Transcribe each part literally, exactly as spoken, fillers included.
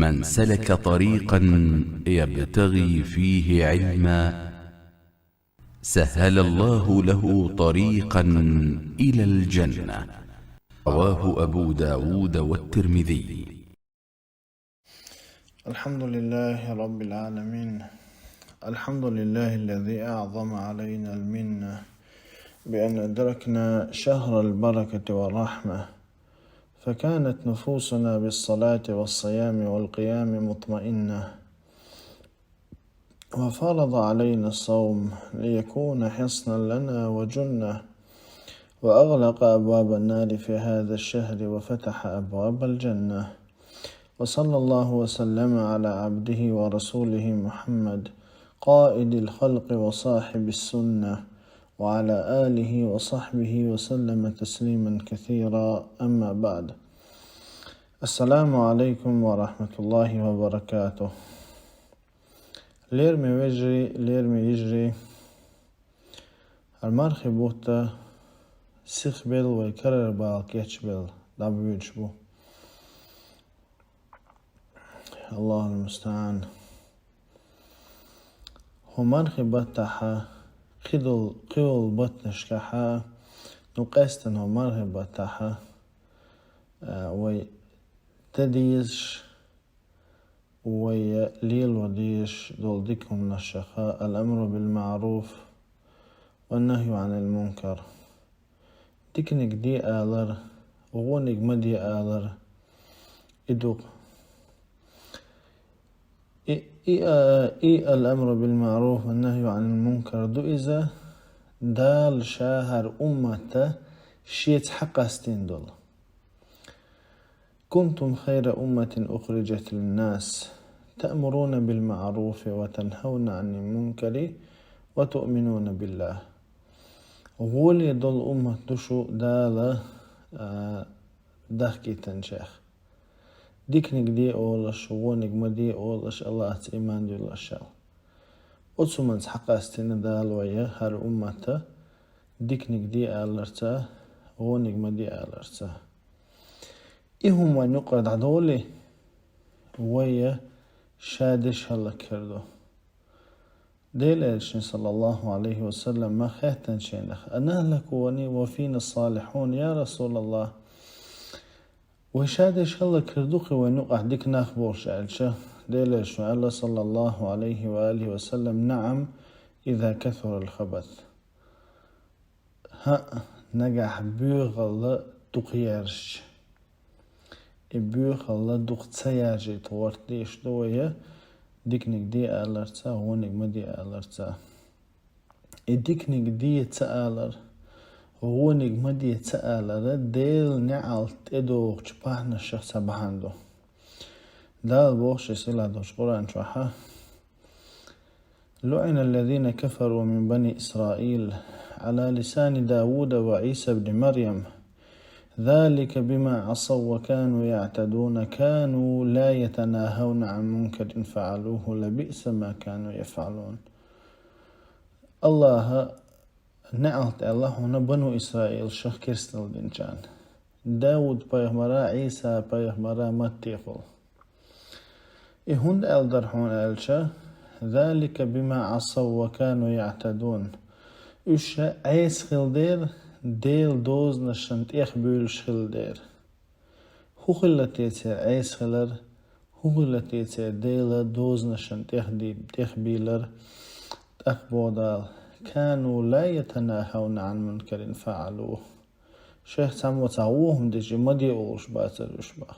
من سلك طريقا يبتغي فيه علما سهل الله له طريقا إلى الجنة. رواه أبو داود والترمذي. الحمد لله رب العالمين. الحمد لله الذي أعظم علينا المنة بأن أدركنا شهر البركة والرحمة، فكانت نفوسنا بالصلاة والصيام والقيام مطمئنة، وفرض علينا الصوم ليكون حصنا لنا وجنة، وأغلق أبواب النار في هذا الشهر وفتح أبواب الجنة. وصلى الله وسلم على عبده ورسوله محمد، قائد الخلق وصاحب السنة، وعلى آله وصحبه وسلم تسليما كثيرا. أما بعد. السلام عليكم ورحمة الله وبركاته. Лераме вежарий, лераме йижарий, хӀара мархий бутт сиха белла, вай карара бала кечбелла дӀабоьдуш бу. Аллахул мустаӀан. ХӀара мархий баттахь, кхидолу, кхидолу баттанашкахь, ну, къаьстина хӀара мархий баттахь, а, вай дан дезаш, вай лело дезаш долу дика хӀуманашха: الأمر بالمعروف والنهي عن المنكر. Диканиг де алар, вониг ма де алар, и ду-кх. И, и, а, и الأمر بالمعروف والنهي عن المنكر ду иза, Дала Ша хӀара уммат шеца хьакъастийна долу. كنتم خير أمة أخرجت للناس تأمرون بالمعروف وتنهون عن المنكر وتؤمنون بالله. ГӀоле долу уммат ду шу Дала, а, дахкийтинчех. Диканиг де олуш, вониг ма де олуш, Аллахьаца иман дуьллушал. Оцу хӀуманца хьакъастийна Дала вай, хӀара уммат, диканиг де аларца, вониг ма де аларца. И хӀума вайн юкъара дӀадолий, вай ша деш хӀаллакьхир ду. Делан Элчано, саллаллаху Ӏалайхи ва саллам, ма хаьттинчу хенахь: أنهلك وفينا الصالحون يا رسول الله؟ Вай ша деш хӀаллакьхир ду-кх вайн юкъахь дика нах болуш, аьлча, Делан Элчано аьлла, саллаллаху Ӏалайхи ва алихи ва саллам: نعم، إذا كثر الخبث. ХӀаъ, нагахь боьхалла дукха яьржича. И боьхалла дукха ца яьржийта гӀорта дезаш ду вай, диканиг де аларца, вониг ма де аларца. И диканиг де ца алар, вониг ма де ца алар Делан неӀалт тӀедогӀучу бахьанашах цхьа бахьана ду. Дала боху Шен сийлахь долчу Къуръан чохь: لعن الذين كفروا من بني إسرائيل على لسان داود وعيسى ابن مريم ذلك بما عصوا وكانوا يعتدون كانوا لا يتناهون عن منكر فعلوه لبئس ما كانوا يفعلون. Аллахьа неӀалт аьлла хьуна Бану Исраилшах керстанал динчарна, Дауд-пайхамара, Ӏийса-пайхамара маттехула. И хӀунда аьлла дара хьуна аьлча: ذلك بما عصوا وكانوا يعتدون. Уьш Ӏеса хилла дера, Делан дозанашна тӀехбуьйлуш хилла дера. ХӀун хилла те церан Ӏеса хилар? ХӀун хилла те церан Делан дозанашна тӀехди-, тӀехбийлар? ТӀаккха боху Дала: كانوا لا يتناهون عن منكر فعلوه. Шайх цхьаммо цхьа вон хӀума дича, ма де олуш бацара уьш боху.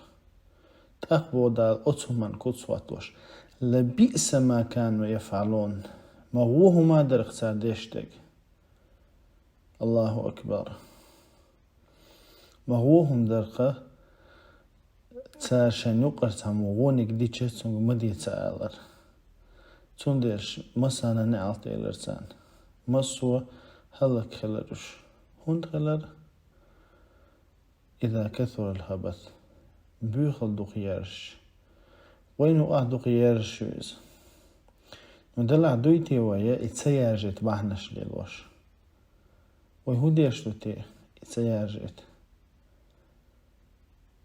ТӀаккха боху Дала оцу хӀуманна куц хӀоттош: لبئس ما كانوا يفعلون. Ма вон хӀума дара-кх цара деш дерг. Аллаху акбар. Ма вон хӀума дара-кх, цара шайна юкъара цхьаммо вониг дича, цуьнга ма де ца алар. Цундела массарна неӀалт элира царна. Массо а хӀаллакьхилира уьш. ХӀунда хилира? إذا كثر الخبث. Боьхалла дукха яьржича. Вайна юкъахь дукха яьржича ю иза. Ну, делахь дуй те вай и ца яьржийта бахьанаш лелош? Вай хӀун деш ду те и ца яьржийта?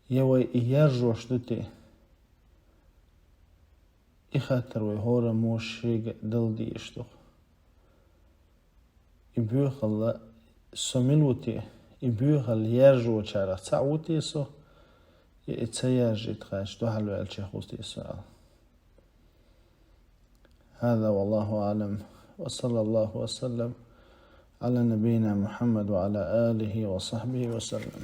Я вай и яьржош ду те? И хаттар вай хӀораммо шийга дала дезаш да-кх. И боьхалла со мила ву те, и боьхалла яржочарех цаӀ ву те со, е и ца яржийта хилча духьалваьллачех ву те со аьлла. هذا والله أعلم، وصلى الله وسلم على نبينا محمد وعلى آله وصحبه وسلم.